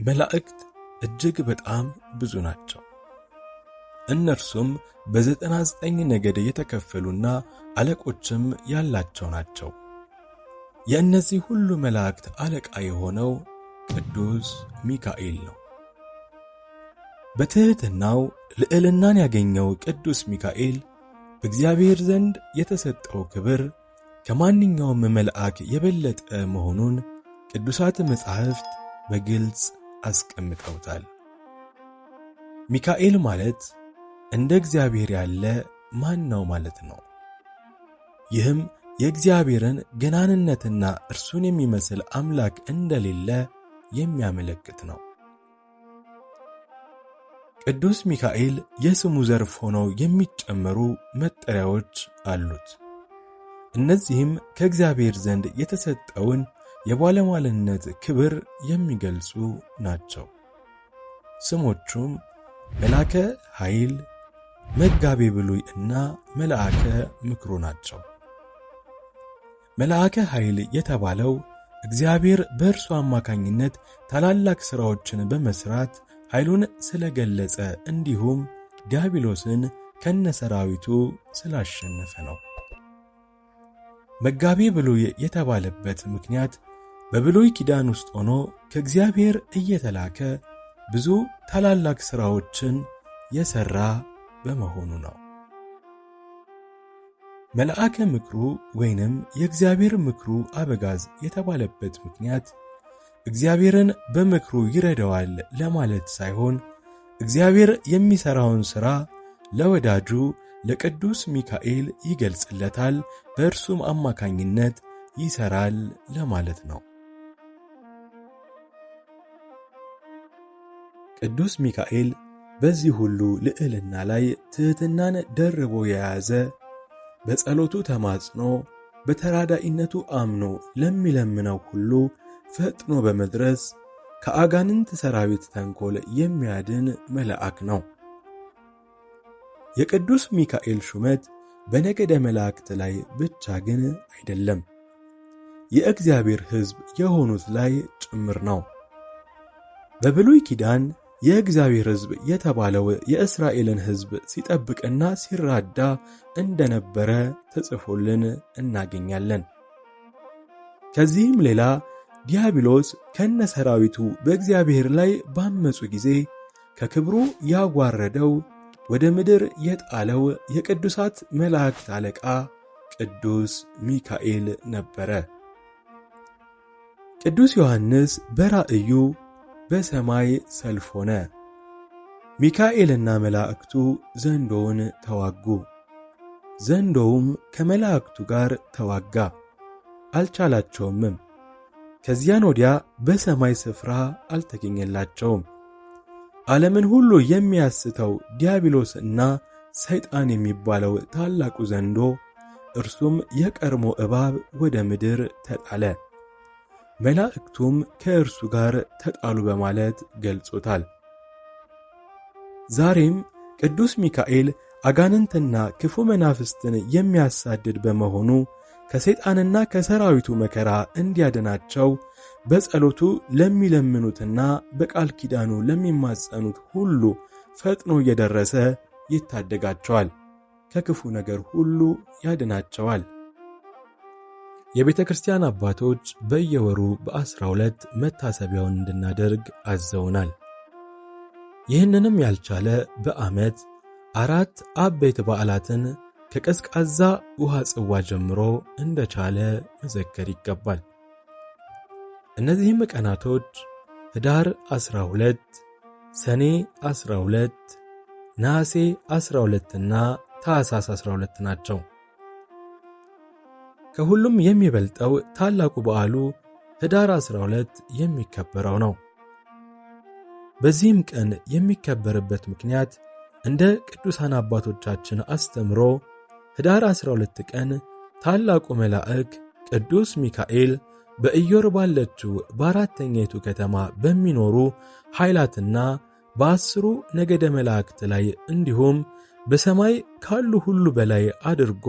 መላእክት እጅግ በጣም ብዙ ናቸው። እነርሱም በ99 ነገድ የተከፈሉና አለቆችም ያላቸው ናቸው። የእነዚህ ሁሉ መላእክት አለቃ የሆነው ቅዱስ ሚካኤል ነው። በትሕትናው ልዕልናን ያገኘው ቅዱስ ሚካኤል በእግዚአብሔር ዘንድ የተሰጠው ክብር ከማንኛውም መልአክ የበለጠ መሆኑን ቅዱሳት መጻሕፍት በግልጽ አስቀምጠውታል። ሚካኤል ማለት እንደ እግዚአብሔር ያለ ማን ነው ማለት ነው። ይህም የእግዚአብሔርን ገናንነትና እርሱን የሚመስል አምላክ እንደሌለ የሚያመለክት ነው። ቅዱስ ሚካኤል የስሙ ዘርፍ ሆነው የሚጨመሩ መጠሪያዎች አሉት። እነዚህም ከእግዚአብሔር ዘንድ የተሰጠውን የባለሟልነት ክብር የሚገልጹ ናቸው። ስሞቹም መላከ ኃይል፣ መጋቤ ብሉይ እና መልአከ ምክሩ ናቸው። መልአከ ኃይል የተባለው እግዚአብሔር በእርሱ አማካኝነት ታላላቅ ሥራዎችን በመሥራት ኃይሉን ስለገለጸ እንዲሁም ዲያብሎስን ከነሰራዊቱ ስላሸነፈ ነው። መጋቤ ብሉይ የተባለበት ምክንያት በብሉይ ኪዳን ውስጥ ሆኖ ከእግዚአብሔር እየተላከ ብዙ ታላላቅ ሥራዎችን የሠራ በመሆኑ ነው። መልአከ ምክሩ ወይንም የእግዚአብሔር ምክሩ አበጋዝ የተባለበት ምክንያት እግዚአብሔርን በምክሩ ይረዳዋል ለማለት ሳይሆን እግዚአብሔር የሚሠራውን ሥራ ለወዳጁ ለቅዱስ ሚካኤል ይገልጽለታል፣ በእርሱም አማካኝነት ይሠራል ለማለት ነው። ቅዱስ ሚካኤል በዚህ ሁሉ ልዕልና ላይ ትሕትናን ደርቦ የያዘ፣ በጸሎቱ ተማጽኖ በተራዳኢነቱ አምኖ ለሚለምነው ሁሉ ፈጥኖ በመድረስ ከአጋንንት ሰራዊት ተንኮል የሚያድን መልአክ ነው። የቅዱስ ሚካኤል ሹመት በነገደ መላእክት ላይ ብቻ ግን አይደለም፣ የእግዚአብሔር ሕዝብ የሆኑት ላይ ጭምር ነው። በብሉይ ኪዳን የእግዚአብሔር ሕዝብ የተባለው የእስራኤልን ሕዝብ ሲጠብቅና ሲራዳ እንደነበረ ተጽፎልን እናገኛለን። ከዚህም ሌላ ዲያብሎስ ከነሰራዊቱ በእግዚአብሔር ላይ ባመፁ ጊዜ ከክብሩ ያዋረደው ወደ ምድር የጣለው የቅዱሳት መላእክት አለቃ ቅዱስ ሚካኤል ነበረ። ቅዱስ ዮሐንስ በራእዩ በሰማይ ሰልፍ ሆነ፣ ሚካኤልና መላእክቱ ዘንዶውን ተዋጉ፣ ዘንዶውም ከመላእክቱ ጋር ተዋጋ፣ አልቻላቸውምም። ከዚያን ወዲያ በሰማይ ስፍራ አልተገኘላቸውም። ዓለምን ሁሉ የሚያስተው ዲያብሎስና ሰይጣን የሚባለው ታላቁ ዘንዶ እርሱም የቀድሞ እባብ ወደ ምድር ተጣለ፣ መላእክቱም ከእርሱ ጋር ተጣሉ በማለት ገልጾታል። ዛሬም ቅዱስ ሚካኤል አጋንንትና ክፉ መናፍስትን የሚያሳድድ በመሆኑ ከሰይጣንና ከሰራዊቱ መከራ እንዲያድናቸው በጸሎቱ ለሚለምኑትና በቃል ኪዳኑ ለሚማጸኑት ሁሉ ፈጥኖ እየደረሰ ይታደጋቸዋል፣ ከክፉ ነገር ሁሉ ያድናቸዋል። የቤተ ክርስቲያን አባቶች በየወሩ በ12 መታሰቢያውን እንድናደርግ አዘውናል። ይህንንም ያልቻለ በዓመት 4 አበይት በዓላትን ከቀዝቃዛ ውሃ ጽዋ ጀምሮ እንደቻለ መዘከር ይገባል። እነዚህም ቀናቶች ህዳር 12፣ ሰኔ 12፣ ነሐሴ 12 እና ታኅሳስ 12 ናቸው። ከሁሉም የሚበልጠው ታላቁ በዓሉ ህዳር 12 የሚከበረው ነው። በዚህም ቀን የሚከበርበት ምክንያት እንደ ቅዱሳን አባቶቻችን አስተምሮ ህዳር 12 ቀን ታላቁ መልአክ ቅዱስ ሚካኤል በኢዮር ባለችው በአራተኛይቱ ከተማ በሚኖሩ ኃይላትና በ10 ነገደ መላእክት ላይ እንዲሁም በሰማይ ካሉ ሁሉ በላይ አድርጎ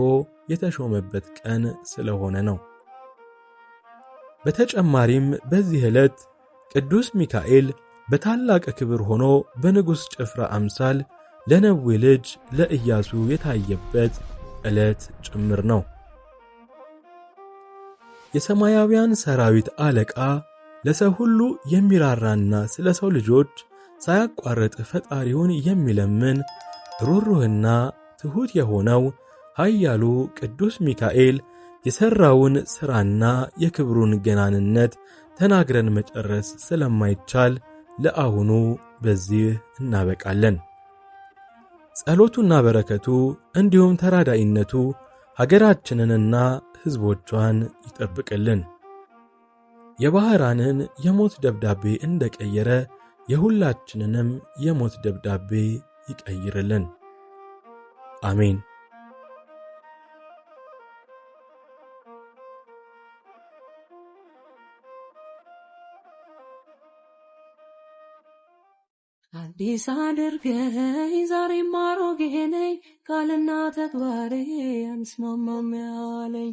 የተሾመበት ቀን ስለሆነ ነው። በተጨማሪም በዚህ ዕለት ቅዱስ ሚካኤል በታላቅ ክብር ሆኖ በንጉሥ ጭፍራ አምሳል ለነዌ ልጅ ለኢያሱ የታየበት ዕለት ጭምር ነው። የሰማያውያን ሰራዊት አለቃ ለሰው ሁሉ የሚራራና ስለ ሰው ልጆች ሳያቋርጥ ፈጣሪውን የሚለምን ሩህሩህና ትሑት የሆነው ኃያሉ ቅዱስ ሚካኤል የሠራውን ሥራና የክብሩን ገናንነት ተናግረን መጨረስ ስለማይቻል ለአሁኑ በዚህ እናበቃለን። ጸሎቱና በረከቱ እንዲሁም ተራዳኢነቱ ሀገራችንንና ሕዝቦቿን ይጠብቅልን። የባሕራንን የሞት ደብዳቤ እንደቀየረ የሁላችንንም የሞት ደብዳቤ ይቀይርልን። አሜን። አዲስ አድርገኝ ዛሬም አሮጌ ነኝ፣ ቃልና ተግባሬ አንስማማም ያለኝ።